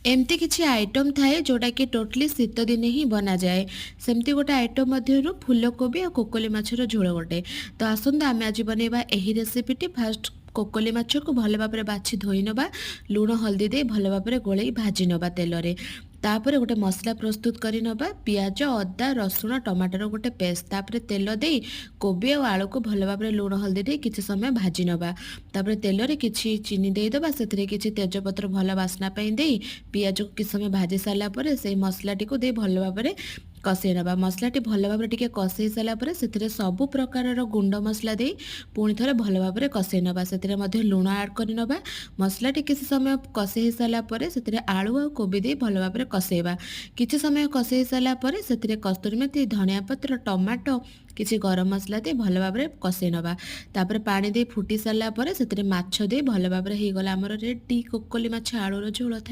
ଏମିତି କିଛି ଆଇଟମ୍ ଥାଏ, ଯେଉଁଟାକି ଟୋଟାଲି ଶୀତ ଦିନେ ହିଁ ବନାଯାଏ। ସେମିତି ଗୋଟେ ଆଇଟମ୍ ମଧ୍ୟରୁ ଫୁଲକୋବି ଆଉ କୋକଲି ମାଛର ଝୋଳ ଗୋଟେ। ତ ଆସନ୍ତୁ, ଆମେ ଆଜି ବନେଇବା ଏହି ରେସିପିଟି। ଫାଷ୍ଟ କୋକଲି ମାଛକୁ ଭଲ ଭାବରେ ବାଛି ଧୋଇ ନେବା। ଲୁଣ ହଳଦୀ ଦେଇ ଭଲ ଭାବରେ ଗୋଳେଇ ଭାଜି ନେବା ତେଲରେ। ତାପରେ ଗୋଟେ ମସଲା ପ୍ରସ୍ତୁତ କରି ନେବା, ପିଆଜ, ଅଦା, ରସୁଣ, ଟମାଟୋର ଗୋଟେ ପେଷ୍ଟ। ତାପରେ ତେଲ ଦେଇ କୋବି ଆଉ ଆଳୁକୁ ଭଲ ଭାବରେ ଲୁଣ ହଳଦୀ ଦେଇ କିଛି ସମୟ ଭାଜି ନେବା। ତାପରେ ତେଲରେ କିଛି ଚିନି ଦେଇଦେବା। ସେଥିରେ କିଛି ତେଜପତ୍ର ଭଲ ବାସ୍ନା ପାଇଁ ଦେଇ ପିଆଜକୁ କିଛି ସମୟ ଭାଜି ସାରିଲା ପରେ ସେଇ ମସଲାଟିକୁ ଦେଇ ଭଲ ଭାବରେ କଷେଇ ନେବା। ମସଲାଟି ଭଲ ଭାବରେ ଟିକେ କଷେଇ ସାରିଲା ପରେ ସେଥିରେ ସବୁ ପ୍ରକାରର ଗୁଣ୍ଡ ମସଲା ଦେଇ ପୁଣି ଥରେ ଭଲ ଭାବରେ କଷେଇ ନେବା। ସେଥିରେ ମଧ୍ୟ ଲୁଣ ଆଡ଼୍ କରି ନେବା। ମସଲାଟି କିଛି ସମୟ କଷେଇ ସାରିଲା ପରେ ସେଥିରେ ଆଳୁ ଆଉ କୋବି ଦେଇ ଭଲ ଭାବରେ କଷେଇବା। କିଛି ସମୟ କଷେଇ ସାରିଲା ପରେ ସେଥିରେ କସ୍ତୁରୀ ମେଥି, ଧନିଆ ପତ୍ର, ଟମାଟୋ, କିଛି ଗରମ ମସଲା ଦେଇ ଭଲ ଭାବରେ କଷେଇ ନେବା। ତାପରେ ପାଣି ଦେଇ ଫୁଟି ସାରିଲା ପରେ ସେଥିରେ ମାଛ ଦେଇ ଭଲ ଭାବରେ ହେଇଗଲା ଆମର ରେଡି କୋକଲି ମାଛ ଆଳୁର ଝୋଳ। Thank